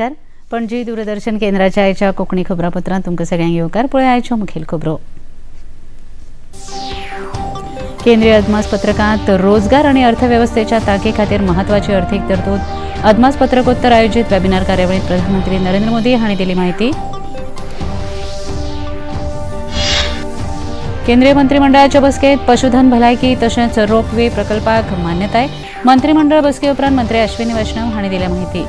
नमस्कार. पणजी दूरदर्शन केंद्राच्या आयच्या कोंकणी खबरापत्रांत तुमकां सगळ्यांक येवकार. पळय आयच्यो मुखेल खबरो. केंद्रीय अदमासपत्रकांत रोजगार आनी अर्थवेवस्थेच्या तांकी खातीर म्हत्वाची अर्थीक तरतूद. अदमासपत्रकोत्तर आयोजीत वेबिनार कार्यावळींत प्रधानमंत्री नरेंद्र मोदी हांणी दिली म्हायती. केंद्रीय मंत्रिमंडळाच्या बसकेत पशुधन भलायकी तशेंच रोपवे प्रकल्पाक मान्यताय. मंत्रिमंडळ बसके उपरांत मंत्री अश्विनी वैष्णव हांणी दिल्या म्हायती.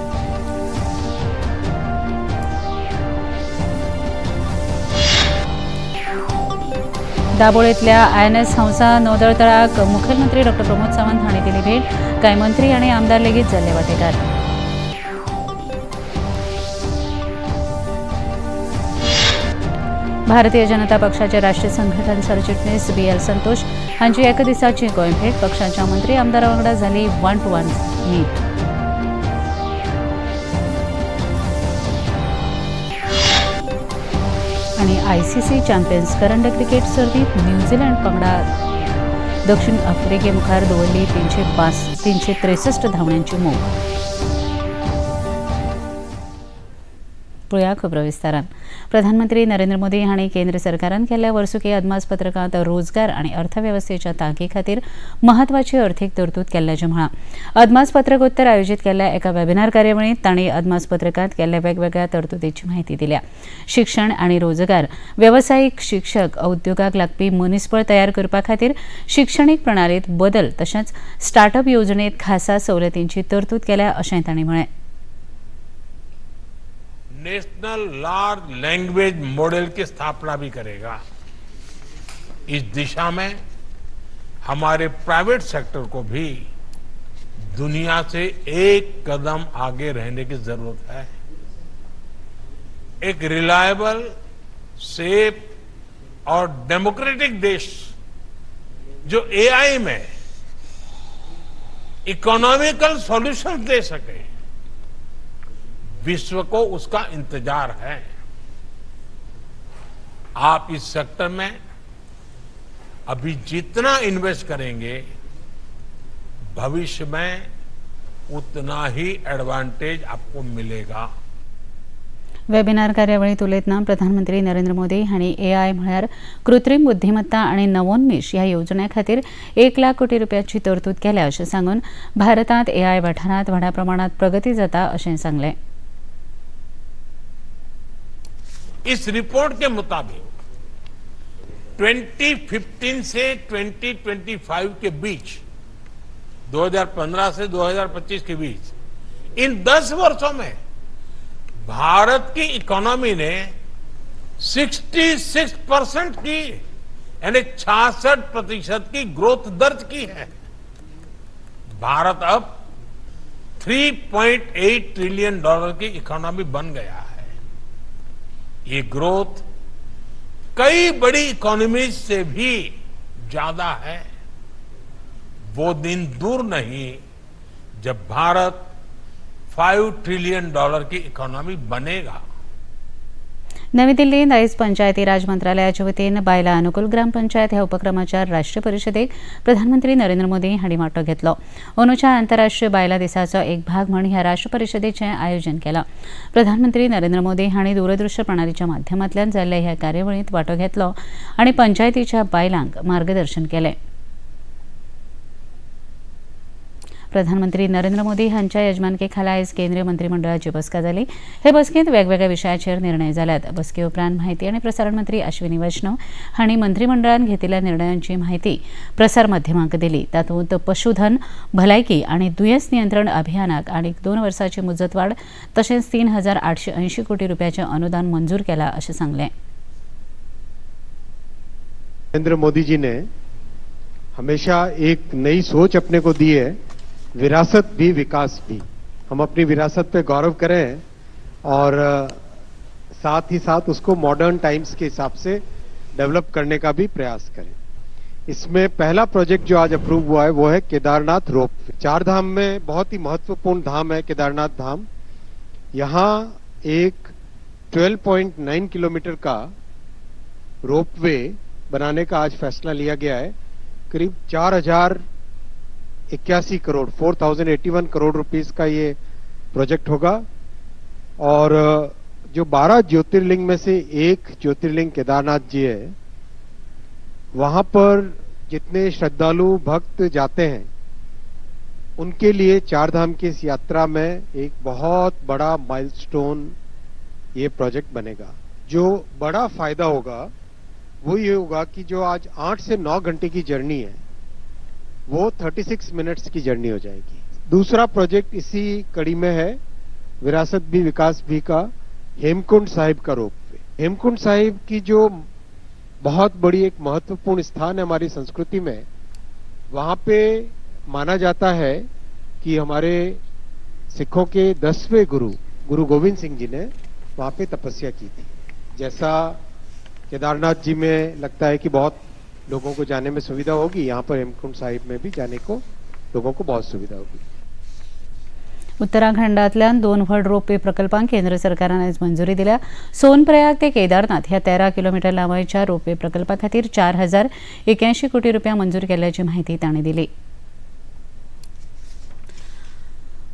दाबोळेंतल्या आयएनएस हंसा नौदळ तळाक मुखेलमंत्री डॉ प्रमोद सावंत हांणी दिली भेट. कांय मंत्री आनी आमदार लेगीत जाल्ले वांटेकार. भारतीय जनता पक्षाचे राष्ट्रीय संघटन सरचिटणीस बी एल संतोष हांची एका दिसाची गोंय भेट. पक्षाच्या मंत्री आमदारां वांगडा जाली 1 to 1 meet. आनी आयसीसी चॅम्पियन्स करंड क्रिकेट सर्तींत न्यूझीलंड पंगडा दक्षिण आफ्रिके मुखार दवरली 363 धांवड्यांची मोख. पळया खबरो विस्तारान. प्रधानमंत्री नरेंद्र मोदी हांणी केंद्र सरकारान केल्ल्या वर्सुकी अदमासपत्रकांत रोजगार आनी अर्थवेवस्थेच्या तांकी खातीर म्हत्वाची अर्थीक तरतूद केल्ल्याचें म्हळां. अदमासपत्रकोत्तर आयोजीत केल्ल्या एका वेबिनार कार्यावळींत तांणी अदमासपत्रकांत केल्ल्या वेगवेगळ्या तरतुदीची म्हायती दिल्या. शिक्षण आनी रोजगार, वेवसायीक शिक्षक, उद्योगाक लागपी मनीसबळ तयार करपा खातीर शिक्षणीक प्रणालींत बदल तशेंच स्टार्टअप येवजणेंत खासा सवलतींची तरतूद केल्या अशें तांणी म्हळें. नेशनल लार्ज लैंग्वेज मॉडल की स्थापना भी करेगा. इस दिशा में हमारे प्राइवेट सेक्टर को भी दुनिया से एक कदम आगे रहने की जरूरत है. एक रिलायबल, सेफ और डेमोक्रेटिक देश जो एआई में इकोनॉमिकल सॉल्यूशन दे सके, विश्व को उसका इंतजार है. आप इस सेक्टर में अभी जितना इन्वेस्ट करेंगे, भविष्य में उतना ही एडवांटेज आपको मिलेगा. वेबिनार कार्यावळींत उलयतना प्रधानमंत्री नरेंद्र मोदी हांणी एआय म्हळ्यार कृत्रीम बुद्धिमत्ता आनी नवोन्मेष ह्या येवजण्या खातीर 1 लाख कोटी रुपयांची तरतूद केल्या अशें सांगून भारतांत एआय वाठारांत व्हडा प्रमाणांत प्रगती जाता अशें सांगलें. इस रिपोर्ट के मुताबिक 2015 से 2025 K beach, 2015 Se 2025 K beach, in 10 वर्षों में भारत की इकोनॉमी ने 66% की, यानी 66% की ग्रोथ दर्ज की है. भारत अब 3.8 ट्रिलियन डॉलर की इकोनॉमी बन गया है. ये ग्रोथ कई बड़ी इकोनॉमीज से भी ज्यादा है. वो दिन दूर नहीं जब भारत 5 ट्रिलियन डॉलर की इकोनॉमी बनेगा. नवी दिल्लींत आयज पंचायती राज मंत्रालयाच्या वतीन बायलां अनुकूल ग्रामपंचायत ह्या उपक्रमाच्या राष्ट्रीय परिशदेक प्रधानमंत्री नरेंद्र मोदी हांणी वांटो घेतलो. अंदूच्या आंतरराष्ट्रीय बायलां दिसाचो एक भाग म्हूण ह्या राष्ट्र परिशदेचें आयोजन केलां. प्रधानमंत्री नरेंद्र मोदी हांणी दूरदृश्य प्रणालीच्या माध्यमांतल्यान जाल्ल्या ह्या कार्यावळींत वांटो घेतलो आनी पंचायतीच्या बायलांक मार्गदर्शन केलें. प्रधानमंत्री नरेंद्र मोदी हांच्या यजमानके खाला आयज केंद्रीय मंत्रिमंडळाची बसका जाली. हे बसकेंत वेगवेगळ्या विशयाचेर निर्णय जाल्यात. बसके उपरांत म्हायती आनी प्रसारण मंत्री अश्विनी वैष्णव हांणी मंत्रिमंडळान घेतिल्ल्या निर्णयांची म्हायती प्रसार माध्यमांक दिली. तातूंत पशुधन भलायकी आनी दुयेंस नियंत्रण अभियानाक आनीक 2 वर्सांची मुजतवाड तशेंच 3,880 कोटी रुपयाचें अनुदान मंजूर केलां अशें सांगलें. नरेंद्र मोदी जी ने हमेशा एक नई सोच अपने को दी है, विरासत भी विकास भी. हम अपनी विरासत पे गौरव करें और साथ ही साथ उसको मॉडर्न टाइम्स के हिसाब से डेवलप करने का भी प्रयास करें. इसमें पहला प्रोजेक्ट जो आज अप्रूव हुआ है वो है केदारनाथ रोप। चार धाम में बहुत ही महत्वपूर्ण धाम है केदारनाथ धाम। यहाँ एक 12.9 किलोमीटर का रोपवे बनाने का आज फैसला लिया गया है। करीब 4081 करोड़ 4081 करोड़ रुपीस का ये प्रोजेक्ट होगा और जो 12 ज्योतिर्लिंग में से एक ज्योतिर्लिंग केदारनाथ जी है, वहां पर जितने श्रद्धालु भक्त जाते हैं उनके लिए चार धाम की इस यात्रा में एक बहुत बड़ा माइलस्टोन ये प्रोजेक्ट बनेगा। जो बड़ा फायदा होगा वो ये होगा कि जो आज 8 से 9 घंटे की जर्नी है वो 36 मिनट्स की जर्नी हो जाएगी। दूसरा प्रोजेक्ट इसी कड़ी में है, विरासत भी विकास भी का हेमकुंड साहिब का रोपवे। हेमकुंड साहिब की जो बहुत बड़ी एक महत्वपूर्ण स्थान है हमारी संस्कृति में, वहां पे माना जाता है कि हमारे सिखों के 10वें गुरु गुरु गोविंद सिंह जी ने वहां पे तपस्या की थी। जैसा केदारनाथ जी में लगता है कि बहुत लोगों को जाने में सुविधा होगी, यहाँ पर हेमकुंड साहिब में भी जाने को लोगों को बहुत सुविधा होगी। उत्तराखंडातल्यान 2 व्हड रोपवे प्रकल्पांक केंद्र सरकारान आयज मंजुरी दिल्या। सोनप्रयाग ते केदारनाथ ह्या 13 किलोमीटर लांबायेच्या रोपवे प्रकल्पा खातीर 4081 कोटी रुपया मंजूर केल्ल्याची म्हायती तांणी दिली।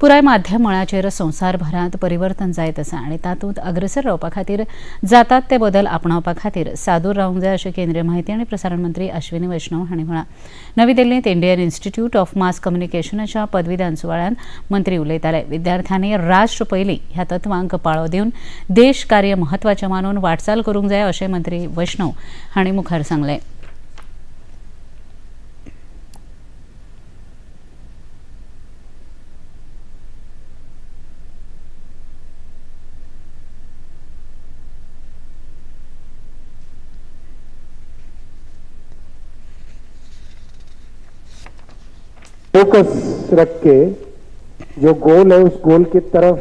पुराय माध्यम मळाचेर संवसारभरांत परिवर्तन जायत आसा आनी तातूंत अग्रसर रावपा खातीर जातात ते बदल आपणावपा खातीर सादूर रावंक जाय अशें केंद्रीय माहिती आनी प्रसारण मंत्री अश्विनी वैष्णव हांणी म्हळां। नवी दिल्लींत इंडियन इन्स्टिट्यूट ऑफ मास कम्युनिकेशनाच्या पदवीदान सुवाळ्यांत मंत्री उलयताले। विद्यार्थ्यांनी राष्ट्र पयलीं ह्या तत्वांक पाळो दिवन देश कार्य म्हत्वाचें मानून वाटचाल करूंक जाय अशें मंत्री वैष्णव हांणी मुखार सांगलें। फोकस रख के जो गोल है उस गोल की तरफ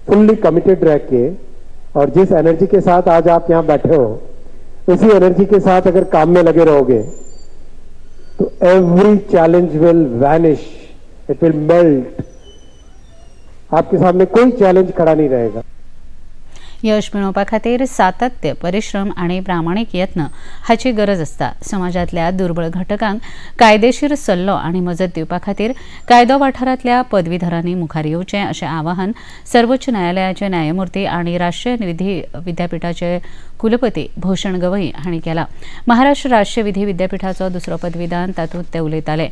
फुल्ली कमिटेड रह के, और जिस एनर्जी के साथ आज आप यहाँ बैठे हो उसी एनर्जी के साथ अगर काम में लगे रहोगे तो every challenge will vanish, it will melt. आपके सामने कोई चैलेंज खड़ा नहीं रहेगा। यश मेळोवपा खातीर सातत्य, परिश्रम आनी प्रामाणीक यत्न हाची गरज आसता। समाजांतल्या दुर्बळ घटकांक कायदेशीर सल्लो आनी मजत दिवपा खातीर कायदो वाठारांतल्या पदवीधरांनी मुखार येवचें अशें आवाहन सर्वोच्च न्यायालयाचे न्यायमूर्ती आनी राष्ट्रीय विधी विद्यापीठाचे कुलपती भूषण गवई हांणी केलां। महाराष्ट्र राष्ट्रीय विधी विद्यापीठाचो दुसरो पदवीदान तातूंत ते उलयताले।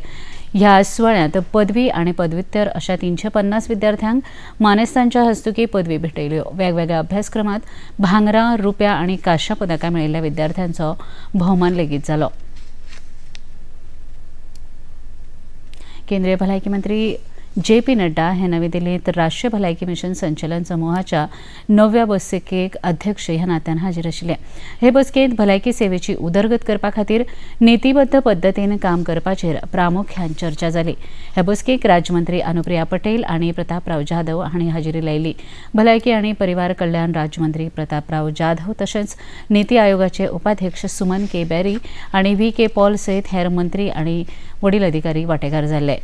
ह्या सुवाळ्यांत पदवी आनी पदव्युत्तर अशा 350 विद्यार्थ्यांक मानेस्तांच्या हस्तुकी पदवी भेटयल्यो। वेगवेगळ्या अभ्यासक्रमात भांगरा, रुप्या आनी कांश्या पदकां मेळिल्ल्या विद्यार्थ्यांचो भोवमान लेगीत जालो। केंद्रीय भलायकी मंत्री जे पी नड्डा हे नवी दिल्लीत राष्ट्रीय भलायकी मिशन संचलन समूहाच्या 9व्या बसकेक अध्यक्ष ह्या नात्यान हाजीर आशिल्ले। हे बसकेंत भलायकी सेवेची उदरगत करपा खातीर नीतीबद्ध पद्दतीन काम करपाचेर प्रामुख्यान चर्चा जाली। हे बसकेक राज्यमंत्री अनुप्रिया पटेल आनी प्रतापराव जाधव हांणी हाजेरी लायली। भलायकी आनी परिवार कल्याण राज्यमंत्री प्रतापराव जाधव तशेंच नीती आयोगाचे उपाध्यक्ष सुमन के बेरी आनी व्ही के पॉल सयत हेर मंत्री आनी वडील अधिकारी वांटेकार जाल्ले।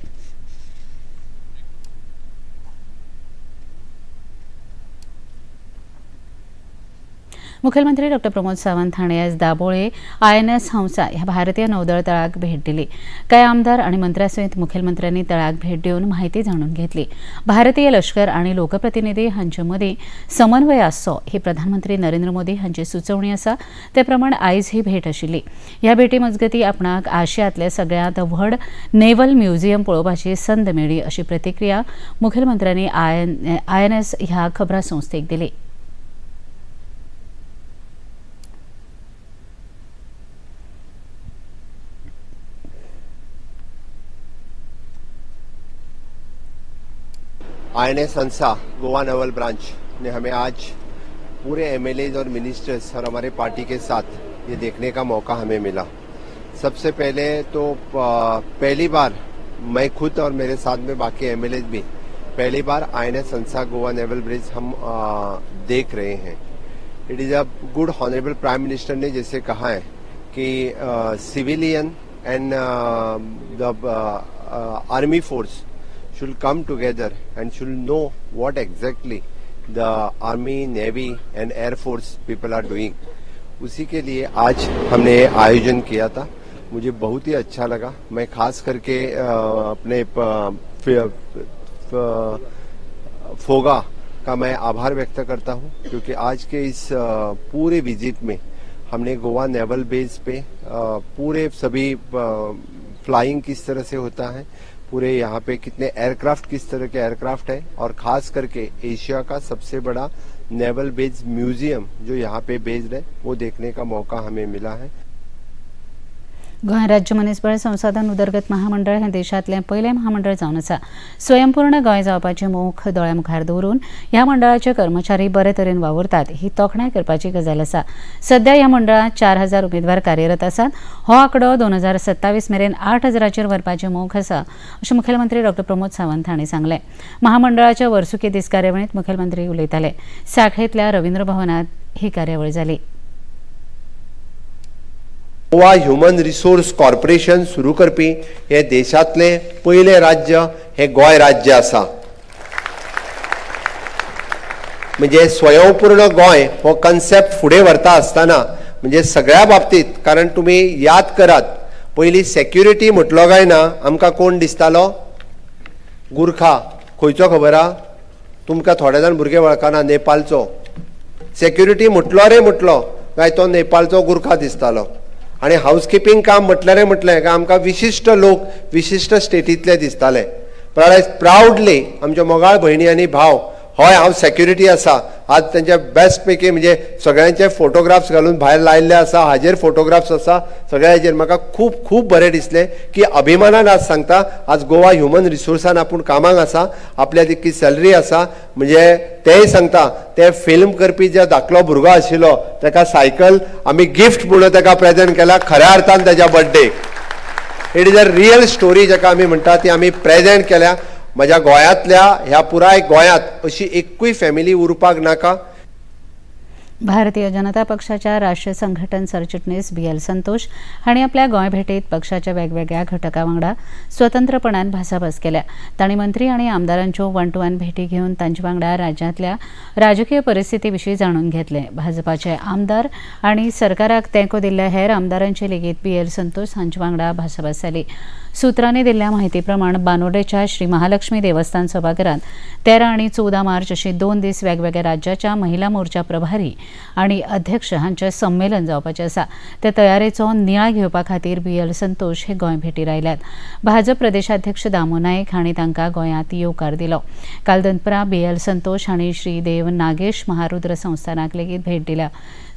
मुख्यमंत्री डॉ प्रमोद सावंत हांणी आयज दाबोळे INS Hansa ह्या भारतीय नौदळ तळाक भेट दिली। कांय आमदार आनी मंत्र्या सयत मुखेलमंत्र्यांनी तळाक भेट दिवन म्हायती जाणून घेतली। भारतीय लश्कर आनी लोकप्रतिनिधी हांचे मदीं समन्वय आसचो ही प्रधानमंत्री नरेंद्र मोदी हांची सुचोवणी आसा, ते प्रमाण आयज ही भेट आशिल्ली। ह्या भेटी मजगतीं आपणाक आशियांतले सगळ्यांत व्हड नेव्हल म्युझियम पळोवपाची संद मेळ्ळी अशी प्रतिक्रिया मुखेलमंत्र्यांनी INS ह्या खबरां संस्थेक दिली। INS Hansa Goa naval branch ने हमें आज पूरे MLAs और मिनिस्टर्स और हमारे पार्टी के साथ ये देखने का मौका हमें मिला। सबसे पहले तो पहली बार मैं खुद और मेरे साथ में बाकी MLAs भी पहली bar INS Hansa Goa naval bridge हम देख रहे हैं। It is a good honourable prime minister ने जैसे कहा है कि civilian and the army force should come together and should know what exactly the army, navy and air force people are doing. उसी K लिए आज हमने आयोजन किया था। मुझे बहुत ही अच्छा लगा। मैं खास करके अपने फोगा का मैं आभार व्यक्त करता हूं, क्योंकि आज के इस पूरे विजिट में हमने गोवा नेवल बेस पे पूरे सभी फ्लाइंग किस तरह से होता है, पूरे यहाँ पे कितने एयरक्राफ्ट, किस तरह के एयरक्राफ्ट है, और खास करके एशिया का सबसे बड़ा नेवल बेस म्यूजियम जो यहाँ पे बेस्ड है वो देखने का मौका हमें मिला है। गोंय राज्य मनीसबळ संसाधन उदरगत महामंडळ हें देशांतलें पयलें महामंडळ जावन आसा। स्वयंपूर्ण गोंय जावपाचें मोख दोळ्या मुखार दवरून ह्या मंडळाचे कर्मचारी बरे तरेन वावुरतात ही तोखणाय करपाची गजाल आसा। सध्या ह्या मंडळांत 4000 उमेदवार कार्यरत आसात। हो आंकडो 2027 मेरेन 8000चेर व्हरपाचें मोख आसा अशें मुखेलमंत्री डॉ प्रमोद सावंत हांणी सांगलें। महामंडळाच्या वर्सुकी दीस कार्यावळींत मुखेलमंत्री उलयताले। सांखळेंतल्या रवींद्र भवनांत ही कार्यावळ जाली। गोवा ह्युमन रिसोर्स कॉर्पोरेशन सुरू करपी हे देशांतले पयलें राज्य हे गोंय राज्य आसा। म्हणजे स्वयंपूर्ण गोंय हो कन्सेप्ट फुडें व्हरता आसतना म्हणजे सगळ्या बाबतीत, कारण तुमी याद करात पयलीं सेक्युरिटी म्हटलो काय ना आमकां कोण दिसतालो, गुरखा, खंयचो खबर आहा तुमकां थोडे जाण भुरगे वळखना, नेपालचो सेक्युरिटी म्हटलो रे म्हटलो काय तो नेपालचो गुरखा दिसतालो। आनी हावसकिपींग काम म्हटलें रे म्हटलें काय आमकां विशिश्ट लोक विशिश्ट स्टेटींतले दिसताले। पण आयज प्रावडली आमच्यो मोगाळ भयणी आनी भाव, हय हांव सेक्युरिटी आसा, आज तेंचे बेस्ट पैकी म्हणजे सगळ्यांचे फोटोग्राफ्स घालून भायर लायिल्ले आसा, हाजेर फोटोग्राफ्स आसा सगळ्या हाजेर म्हाका खूब खूब बरें दिसलें की अभिमानान आज सांगता आज गोवा ह्युमन रिसोर्सान आपूण कामाक आसा, आपल्या तितकी सॅलरी आसा। म्हणजे तेय सांगता ते फिल्म करपी जे धाकलो भुरगो आशिल्लो ताका सायकल आमी गिफ्ट म्हणून ताका प्रेजेंट केला, खऱ्या अर्थान ताच्या बर्थडेक। It is a real story जाका आमी म्हणटा ती आमी प्रेजेंट केल्या। म्हज्या गोंयांतल्या ह्या पुराय गोंयांत अशी एकूय फॅमिली उरपाक नाका। भारतीय जनता पक्षाच्या राष्ट्रीय संघटन सरचिटणीस बी एल संतोष हांणी आपल्या गोंय भेटेत पक्षाच्या वेगवेगळ्या घटकां वांगडा स्वतंत्रपणान भासाभास केल्या। तांणी मंत्री आनी आमदारांच्यो वन टू वन भेटी घेवन तांचे वांगडा राज्यांतल्या राजकीय परिस्थिती विशीं जाणून घेतलें। भाजपाचे आमदार आनी सरकाराक तेंको दिल्ल्या हेर आमदारांची लेगीत बी एल संतोष हांचे वांगडा भासाभास जाली। सूत्रांनी दिल्ल्या म्हायती प्रमाण बानोडेच्या श्री महालक्ष्मी देवस्थान सभाघरांत 13 आनी 14 मार्च अशी 2 दीस वेगवेगळ्या राज्याच्या महिला मोर्चा प्रभारी आनी अध्यक्ष हांचें संमेलन जावपाचें आसा। ते तयारेचो नियाळ घेवपा खातीर बी एल संतोष हे गोंय भेटीर आयल्यात। भाजप प्रदेशाध्यक्ष दामू नायक हांणी तांकां गोंयांत येवकार दिलो। काल दनपरां बी एल संतोष हांणी श्री देव नागेश महारुद्र संस्थानाक लेगीत भेट दिल्या।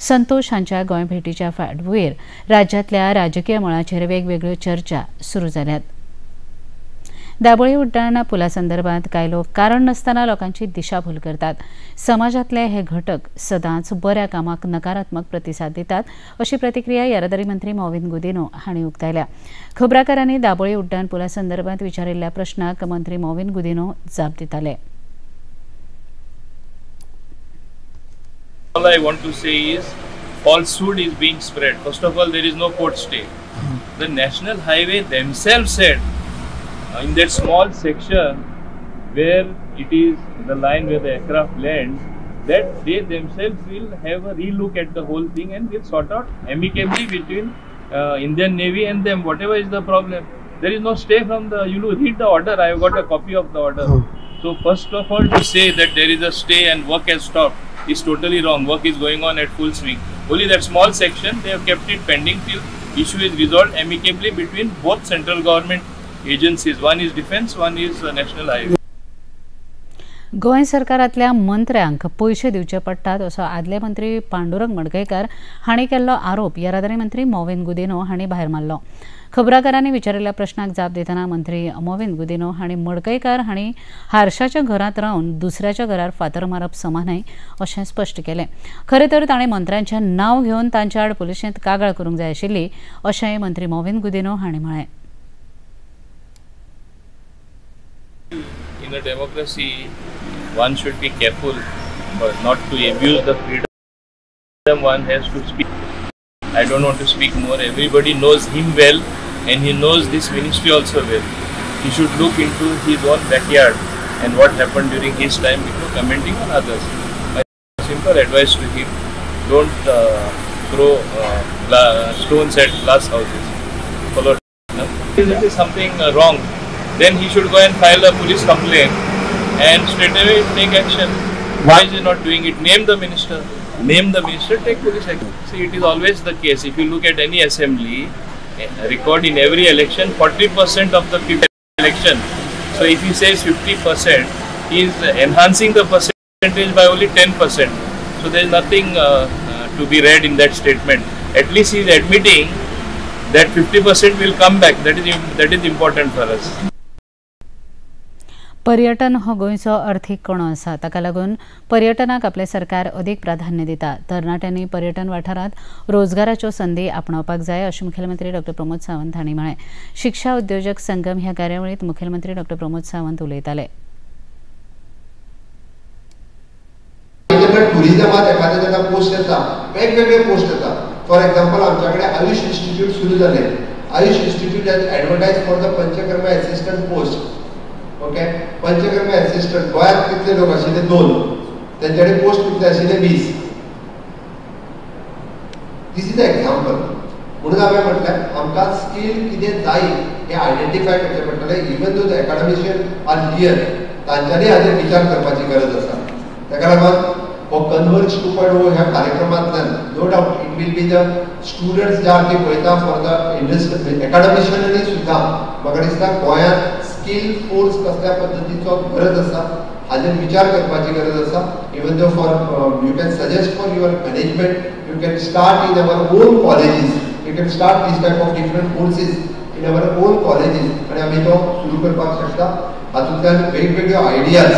संतोष हांच्या गोंय भेटीच्या फाटभुंयेर राज्यांतल्या राजकीय मळाचेर वेगवेगळ्यो चर्चा सुरू जाल्यात। दाबोळी उड्डाण पुला संदर्भात कांय लोक कारण नासतना लोकांची दिशाभूल करतात। समाजांतले हे घटक सदांच बऱ्या कामाक नकारात्मक प्रतिसाद दितात अशी प्रतिक्रिया येरादारी मंत्री मॉविन गुदिन्हो हांणी उक्तायल्या। खबराकारांनी दाबोळी उड्डाण पुला संदर्भात विचारिल्ल्या प्रश्नाक मंत्री मॉविन गुदिन्हो जाप दिताले। All I want to say is falsehood is being spread. First of all, there is no court stay. The National Highway themselves said in that small section where it is the line where the aircraft lands, that they themselves will have a relook at the whole thing and will sort out amicably between Indian Navy and them, whatever is the problem. There is no stay from the, you read the order, I have got a copy of the order. So first of all, to say that there is a stay and work has stopped is totally wrong. Work is going on at full swing. Only that small section, they have kept it pending till issue is resolved amicably between both central government agencies. One is defense, one is national highway. Goa सरकारांतल्या मंत्र्यांक पयशे दिवचे पडटात असो आदले मंत्री पांडुरंग मडकयकार हांणी केल्लो आरोप येरादारी मंत्री मॉविन गुदिन्हो हांणी भायर मारलो। खबराकारांनी विचारिल्ल्या प्रश्नाक जाप दितना मंत्री मॉविन गुदिन्हो हांणी मडकयकार हांणी हारशाच्या घरांत रावन दुसऱ्याच्या घरार फातर मारप समा न्हय अशें स्पश्ट केलें। खरें तर ताणें मंत्र्यांचें नांव घेवन तांच्या आड पुलिशेंत कागाळ करूंक जाय आशिल्ली अशेंय मंत्री मॉविन गुदिन्हो हांणी म्हळें। In a democracy, one should be careful but not to abuse the freedom one has to speak. I don't want to speak more. Everybody knows him well and he knows this ministry also well. He should look into his own backyard and what happened during his time before commenting on others. My simple advice to him, don't throw stones at glass houses. Follow. If it is something wrong, then he should go and file a police complaint and straight away take action. Why is he not doing it? Name the minister. Name the minister, take police action. See, it is always the case. If you look at any assembly, record in every election, 40% of the people election. So if he says 50%, he is enhancing the percentage by only 10%. So there is nothing to be read in that statement. At least he is admitting that 50% will come back. That is important for us. पर्यटन हो गोंयचो अर्थीक कणो आसा, ताका लागून पर्यटनाक आपलें सरकार अदीक प्राधान्य दिता. तरणाट्यांनी पर्यटन वाठारांत रोजगाराच्यो संदी आपणावपाक जाय अशें मुखेलमंत्री डॉ प्रमोद सावंत हांणी म्हळें. शिक्षा उद्योजक संगम ह्या कार्यावळींत मुखेलमंत्री डॉ प्रमोद सावंत उलयताले. टुरिजमात एखाद्या जेन्ना पोस्ट येता, वेगवेगळे पोस्ट येता. फॉर एक्झाम्पल आमच्या कडेन आयुष इन्स्टिट्यूट सुरू जालें. AYUSH institute has advertise for the panchakarma assistant post. Okay, panchakarma assistant गोंयांत कितले लोक आशिल्ले? 2. तेंच्या कडेन पोस्ट कितले आशिल्ले? 20. This is a example. म्हणून हांवें म्हटलें आमकां स्कील कितें जाय हें आयडेंटिफाय करचें पडटलें. Even though the academician are here, तांच्यांनी हाजेर विचार करपाची गरज आसा. ताका लागून हो कन्वर्ज 2.0 ह्या कार्यक्रमांतल्यान no doubt it will be the students ज्या आमी पळयता फॉर the industry एकाडमिशियनांनी सुद्दां म्हाका दिसता गोंयांत स्कील फोर्स कसल्या पद्दतीचो गरज आसा हाजेर विचार करपाची गरज आसा. Even though for you can suggest for your management, you can start in our own colleges, you can start this type of different courses in our own colleges आनी आमी तो सुरू करपाक शकता. हातूंतल्यान वेगवेगळ्यो आयडियाज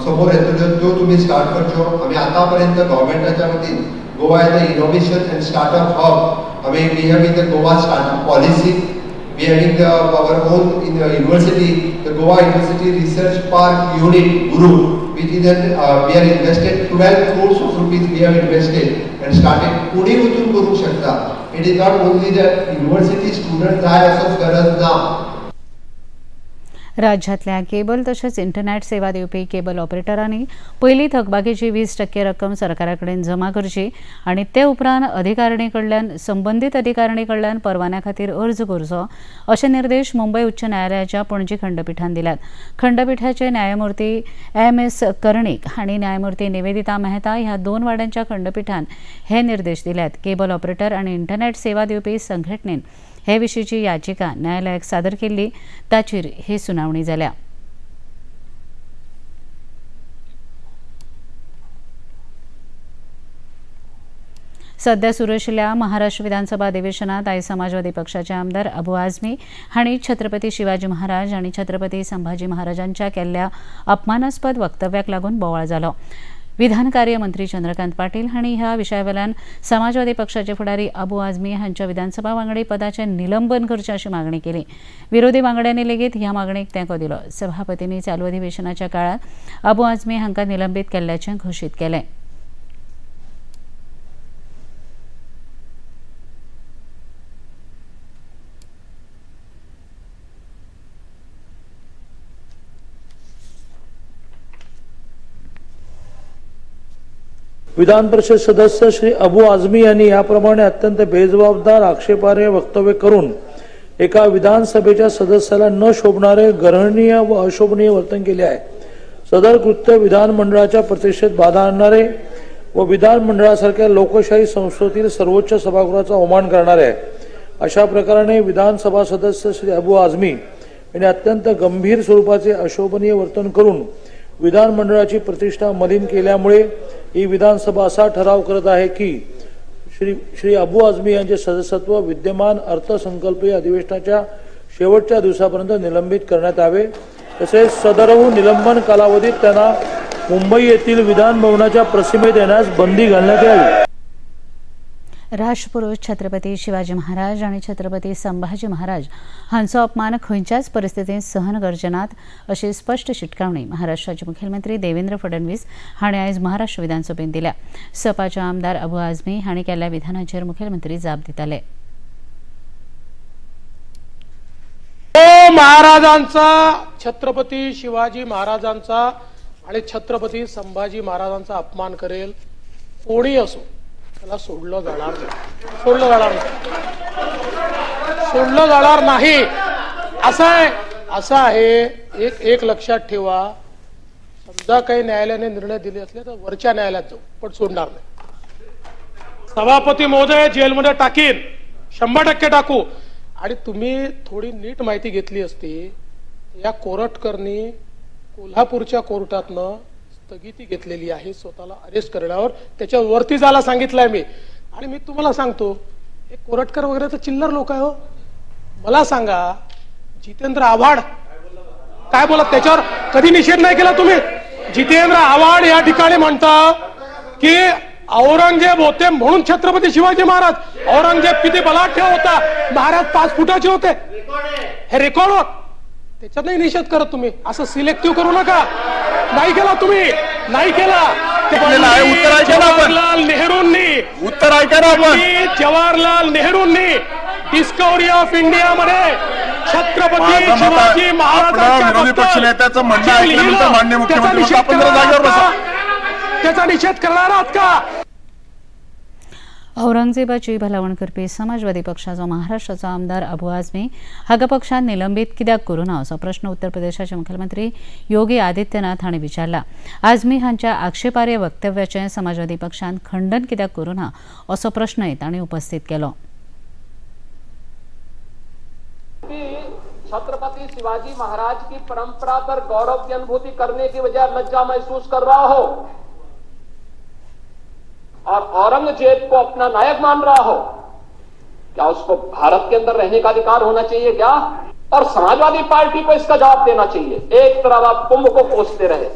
समोर येतल्यो त्यो तुमी स्टार्ट करच्यो. आमी आतां पर्यंत गव्हर्मेंटाच्या वतीन Goa as a innovation and startup hub, आमी we have in the Goa startup policy, we having the our own in university, the Goa University Research Park Unit GURU, which is an we are invested 12 crores of rupees we have invested and started. कोणी वचून करूंक शकता. It is not only the university student जाय असो गरज ना. राज्यांतल्या cable तशेंच इंटरनेट सेवा दिवपी केबल ऑपरेटरांनी पयली थकबाकीची 20% रक्कम सरकारा कडेन जमा करची आनी ते उपरांत अधिकारणी कडल्यान संबंदीत अधिकारणी कडल्यान परवान्या खातीर अर्ज करचो अशे निर्देश मुंबय उच्च न्यायालयाच्या पणजी खंडपिठान दिल्यात. खंडपिठाचे न्यायमूर्ती एम.एस. कर्णिक आनी न्यायमूर्ती निवेदिता मेहता ह्या 2 वाड्यांच्या खंडपिठान हे निर्देश दिल्यात. केबल ऑपरेटर आनी इंटरनेट सेवा दिवपी संघटनेन हे विशींची याचिका न्यायालयाक सादर केल्ली, ताचेर ही सुनावणी जाल्या. सध्या सुरू आशिल्ल्या महाराष्ट्र विधानसभा अधिवेशनात आयज समाजवादी पक्षाचे आमदार अबू आझमी हांणी छत्रपती शिवाजी महाराज आनी छत्रपती संभाजी महाराजांच्या केल्ल्या अपमानास्पद वक्तव्याक लागून बोवाळ जालो. विधानकार्य मंत्री चंद्रकांत पाटील हांणी ह्या विशयावेल्यान समाजवादी पक्षाचे फुडारी अबू आझमी हांच्या विधानसभा वांगडी पदाचें निलंबन करचें अशी मागणी केली. विरोधी वांगड्यांनी लेगीत ह्या मागणेक तेंको दिलो. सभापतींनी चालू अधिवेशनाच्या काळात अबू आझमी हांकां निलंबीत केल्ल्याचें घोशीत केलें. विधान परिषद सदस्य श्री अबू आझमी यांनी याप्रमाणे अत्यंत बेजबाबदार आक्षेपार्ह वक्तव्य करून एका विधानसभेच्या सदस्याला न शोभणारे गर्हणीय व अशोभनीय वर्तन केले आहे. सदर कृत्य विधानमंडळाच्या प्रतिष्ठेत बाधा आणणारे व विधानमंडळासारख्या लोकशाही संस्थेतील सर्वोच्च सभागृहाचा अवमान करणारे आहे. अशा प्रकारे विधानसभा सदस्य श्री अबू आझमी यांनी अत्यंत गंभीर स्वरूपाचे अशोभनीय वर्तन करून विधानमंडळाची प्रतिष्ठा मलिन केल्यामुळे ही विधानसभा असा ठराव करत आहे की श्री श्री अबू आझमी यांचे सदस्यत्व विद्यमान अर्थसंकल्पीय अधिवेशनाच्या शेवटच्या दिवसापर्यंत निलंबित करण्यात यावे. तसेच सदरहू निलंबन कालावधीत त्यांना मुंबई येथील विधान भवनाच्या प्रसिमेत येण्यास बंदी घालण्यात यावी. राष्ट्रपुरुष छत्रपती शिवाजी महाराज आनी छत्रपती संभाजी महाराज हांचो अपमान खंयच्याच परिस्थितींत सहन करचे नात अशी स्पश्ट शिटकावणी महाराष्ट्राचे मुखेलमंत्री देवेंद्र फडणवीस हांणी आयज महाराष्ट्र विधानसभेंत दिल्या. सपाचे आमदार अबू आझमी हांणी केल्ल्या विधानाचेर मुखेलमंत्री जाप दिताले. महाराजांचा, छत्रपती शिवाजी महाराजांचा आणि छत्रपती संभाजी महाराजांचा अपमान करेल कोणी असो त्याला सोडलं जाणार नाही, सोडलं जाणार नाही, सोडलं जाणार नाही. असं आहे, असं आहे. एक एक लक्षात ठेवा, समजा काही न्यायालयाने निर्णय दिले असले तर वरच्या न्यायालयात जाऊ, पण सोडणार नाही. सभापती महोदय, जेलमध्ये टाकीन, 100% टाकू. आणि तुम्ही थोडी नीट माहिती घेतली असती, या कोरटकरनी कोल्हापूरच्या कोर्टातनं स्थगिती घेतलेली आहे स्वतःला अरेस्ट करण्यावर, त्याच्या वरती जायला सांगितलंय मी. आणि मी तुम्हाला सांगतो, हे कोरटकर वगैरे तर चिल्लर लोक आहे हो. मला सांगा, जितेंद्र आव्हाड काय बोला, त्याच्यावर कधी निषेध नाही केला तुम्ही? जितेंद्र आव्हाड या ठिकाणी म्हणता की औरंगजेब होते म्हणून छत्रपती शिवाजी महाराज, औरंगजेब किती बलाढ्य होता, महाराज 5 फुटाचे होते, हे रेकॉर्ड होत, त्याच्यात नाही निषेध करत तुम्ही. असं सिलेक्टिव्ह करू नका. नाही केला तुम्ही, नाही केला. जवाहरलाल नेहरूंनी उत्तर ऐका ना आपण. जवाहरलाल नेहरूंनी डिस्कव्हरी ऑफ इंडिया मध्ये छत्रपती शिवाजी महाराजांच्या विरोधी पक्षनेत्याचं म्हणणं ऐकल्यानंतर माननीय मुख्यमंत्री आपण जागेवर बसा, त्याचा निषेध करणार आहात का? औरंगजेबाची भलावण करपी समाजवादी पक्षाचो महाराष्ट्राचो आमदार अबू आझमी हाका पक्षान निलंबीत कित्याक करूं ना असो प्रश्न उत्तर प्रदेशाचे मुख्यमंत्री योगी आदित्यनाथ हांणी विचारला. आझमी हांच्या आक्षेपार्ह वक्तव्याचें समाजवादी पक्षान खंडन कित्याक करूं ना असो प्रश्नय तांणी उपस्थित केलो. छत्रपति शिवाजी महाराज की परंपरा पर गौरव की अनुभूति करने की बजाय लज्जा महसूस कर रहा हो और औरंगजेब को अपना नायक मान रहा हो, क्या उसको भारत के अंदर रहने का अधिकार होना चाहिए क्या? और समाजवादी पार्टी को इसका जवाब देना चाहिए। एक तरफ आप कुंभ को कोसते रहे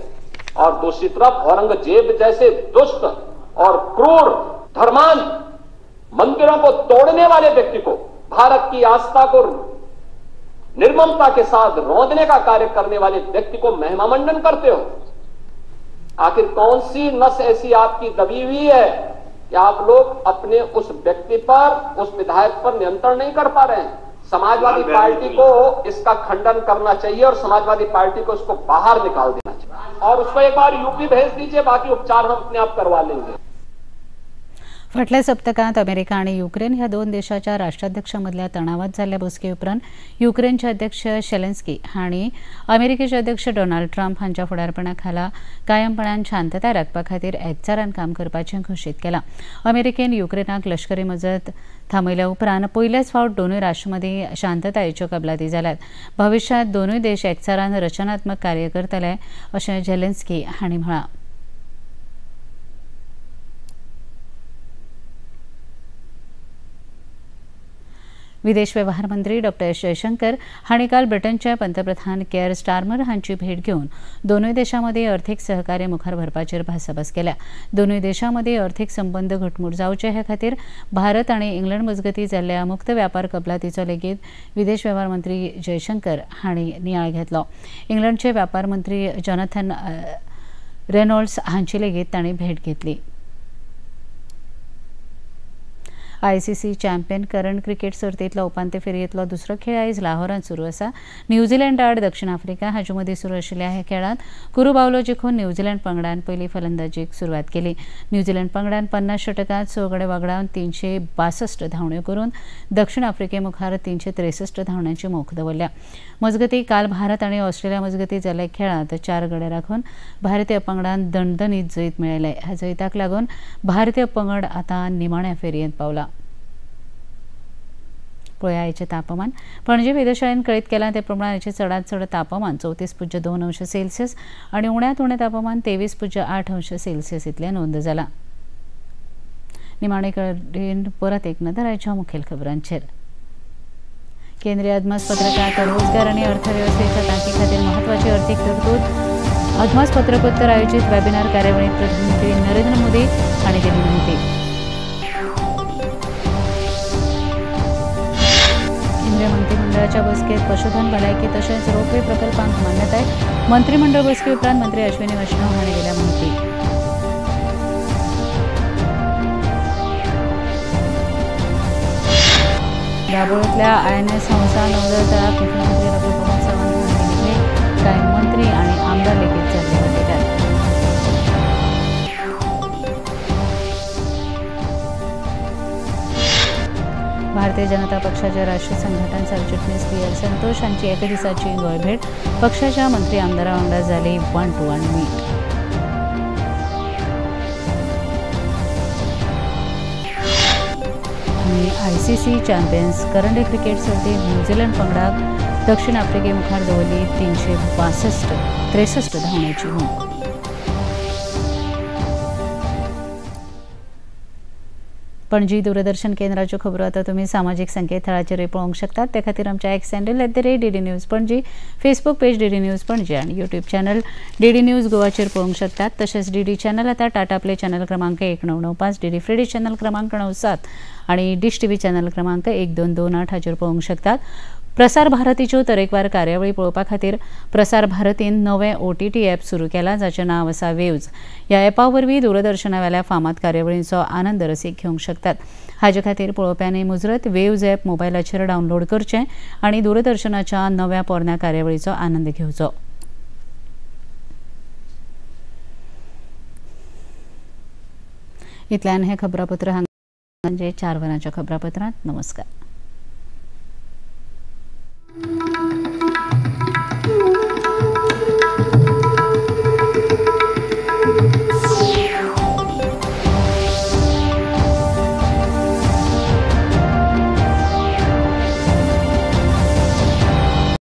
और दूसरी तरफ औरंगजेब जैसे दुष्ट और क्रूर धर्मांध मंदिरों को तोड़ने वाले व्यक्ति को, भारत की आस्था को निर्ममता के साथ रौंदने का कार्य करने वाले व्यक्ति को महिमामंडन करते हो। आखिर कौन सी नस ऐसी आपकी दबी हुई है कि आप लोग अपने उस व्यक्ति पर, उस विधायक पर नियंत्रण नहीं कर पा रहे हैं? समाजवादी पार्टी को इसका खंडन करना चाहिए और समाजवादी पार्टी को उसको बाहर निकाल देना चाहिए और उसको एक बार यूपी भेज दीजिए, बाकी उपचार हम अपने आप करवा लेंगे। फाटल्या सप्तकांत अमेरिका आणि युक्रेन ह्या दोन देशाच्या राष्ट्राध्यक्षांमदल्या तणावात जाल्ल्या बसके उपरांत युक्रेनचे अध्यक्ष शेलेन्स्की हांणी अमेरिकेचे अध्यक्ष डोनाल्ड ट्रम्प हांच्या फुडारपणा खाला कायमपणान शांतताय राखपा खातीर एकचारान काम करपाचें घोशीत केलां. अमेरिकेन युक्रेनाक लष्करी मजत थांबयल्या उपरांत पयल्याच फावट दोनूय राष्ट्रां शांततायेच्यो कबलाती जाल्यात. भविश्यांत दोनूय देश एकचारान रचनात्मक कार्य करतले अशें झेलेन्स्की हांणी म्हळां. विदेश व्यवहार मंत्री डॉक्टर एस जयशंकर हांणी काल ब्रिटनचे पंतप्रधान केअर स्टार्मर हांची भेट घेवन दोनूय देशां अर्थीक सहकार्य मुखार व्हरपाचेर भासाभास केल्या. दोनूय देशां अर्थीक संबंद घटमूट जावचे हे खातीर भारत आनी इंग्लंड मजगतीं जाल्ल्या मुक्त व्यापार कबलातीचो लेगीत विदेश वेव्हार मंत्री जयशंकर हांणी नियाळ घेतलो. इंग्लंडचे व्यापार मंत्री जॉनाथन रेनॉल्ड्स हांची लेगीत तांणी भेट घेतली. आयसीसी चॅम्पियन करंड क्रिकेट सर्तींतलो उपांत्य फेरयेंतलो दुसरो खेळ आयज लाहोरांत सुरू आसा. न्यूझीलंड आड दक्षिण आफ्रिका हाचे मदीं सुरू आशिल्ल्या ह्या खेळांत कुरू बावलो जिखून न्यूझीलंड पंगडान पयली फलंदाजीक सुरवात केली. न्यूझीलंड पंगडान 50 षटकांत 6 गडे वगडावन 362 धांवड्यो करून दक्षिण आफ्रिके मुखार 363 धांवड्यांची मोख दवरल्या. मजगतीं काल भारत आनी ऑस्ट्रेलिया मजगतीं जाल्ल्या खेळांत 4 गडे राखून भारतीय पंगडान दणदणीत जैत मेळयलें. ह्या जैताक लागून भारतीय पंगड आतां निमाण्या फेरयेंत पावला. पळया आयचें तापमान. पणजे वेधशाळेन कळीत केलां ते प्रमाण आयचें चडांत चड तापमान 34.2 अंश सेल्सियस आनी उण्यांत उणें तापमान 23.8 अंश सेल्सियस इतलें नोंद जालां. निमाणे कडेन परत एक नदर आयच्या मुखेल खबरांचेर. केंद्रीय अदमासपत्रकांत रोजगार आनी अर्थवेवस्थेच्या तांकी खातीर म्हत्वाची अर्थीक तरतूद. अदमासपत्रकोत्तर आयोजीत वेबिनार कार्यावळींत प्रधानमंत्री नरेंद्र मोदी हांणी दिली म्हायती. केंद्रीय मंत्रिमंडळाच्या बसकेत पशुधन भलायकी तशेंच रोपवे प्रकल्पांक मान्यताय. मंत्रिमंडळ बसके उपरांत मंत्री अश्विनी वैष्णव हांणी दिल्या म्हायती. दाबोळींतल्या आयएनएस हंसा नौदळ तळाक मुख्यमंत्री डॉ प्रमोद सावंत हांणी दिली भेट. कांय मंत्री आनी आमदार लेगीत जाल्ले वाटेकार. भारतीय जनता पक्षाचे राष्ट्रीय संघटन सरचिटणीस पी एल संतोष हांची एका दिसाची गोंय भेट. पक्षाच्या मंत्री आमदारां वांगडा जाली 1-to-1 meet. आनी आयसीसी चॅम्पियन्स करंड क्रिकेट सर्तींत न्यूझीलंड पंगडाक दक्षिण आफ्रिके मुखार दवरली 363 धांवण्याची मोख. पणजी दूरदर्शन केंद्राच्यो खबरो आतां तुमी सामाजीक संकेतथळाचेरूय पळोवंक शकतात. ते खातीर आमच्या X handle @DD News Panaji, Facebook page DD News Panaji आनी यूट्यूब चॅनल डीडी न्यूज गोवाचेर पळोवंक शकतात. तशेंच डीडी चॅनल आतां टाटा प्ले चॅनल क्रमांक 1995, डीडी फ्री चॅनल क्रमांक 97 आनी डिश टीव्ही चॅनल क्रमांक 1228 हाचेर पळोवंक शकतात. प्रसार भारतीच्यो तरेकवार कार्यावळी पळोवपा खातीर प्रसार भारतीन नवें OTT app सुरू केलां, जाचें नांव आसा वेव्ज. ह्या ॲपा वरवीं दूरदर्शनावेल्या फामाद कार्यावळींचो आनंद रसीक घेवंक शकतात. हाजे खातीर पळोवप्यांनी मुजरत वेव्ज ॲप मोबायलाचेर डावनलोड करचें आनी दूरदर्शनाच्या नव्या पोरण्या कार्यावळीचो आनंद घेवचो. इतल्यान हें खबरापत्र हांगा 4 वरांच्या खबरापत्रांत. नमस्कार.